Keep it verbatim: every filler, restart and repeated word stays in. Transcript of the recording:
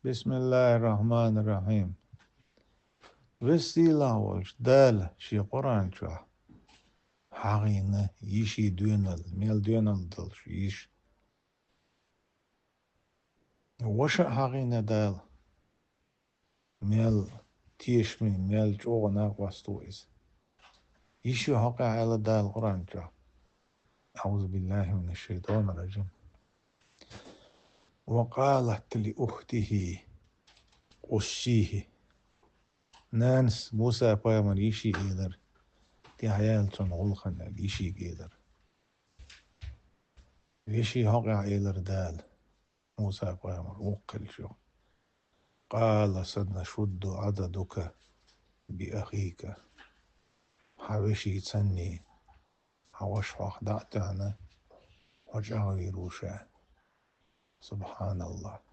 بسم الله الرحمن الرحيم. Веза-Сийлахь волчу Дала Шен Къуръан чохь хьахийна йишин доьналла, мел доьналла долуш йиш. Ваша а хьахийна Дала, мел тешаме, мел чӀогӀа накъост ву иза. Йишин хьокъехь аьлла Дала Къуръан чохь: أعوذ بالله من الشيطان الرجيم. وقالت لأخته قصيه. Нанас Муса-пайхамаран йишин элира, тӀаьхьа яьлла цунна гӀуллакхана аьлла, йишига элира. Йишин хьокъехь элира Дала, Муса-пайхамар вукхуьлуш ю: قال سنشد عضدك بأخيك. Хьан вешин цӀанний, хьан ваша хьох дӀа а тоьхна, хьо чӀагӀвийр ву ша. СубхьаналлахӀ.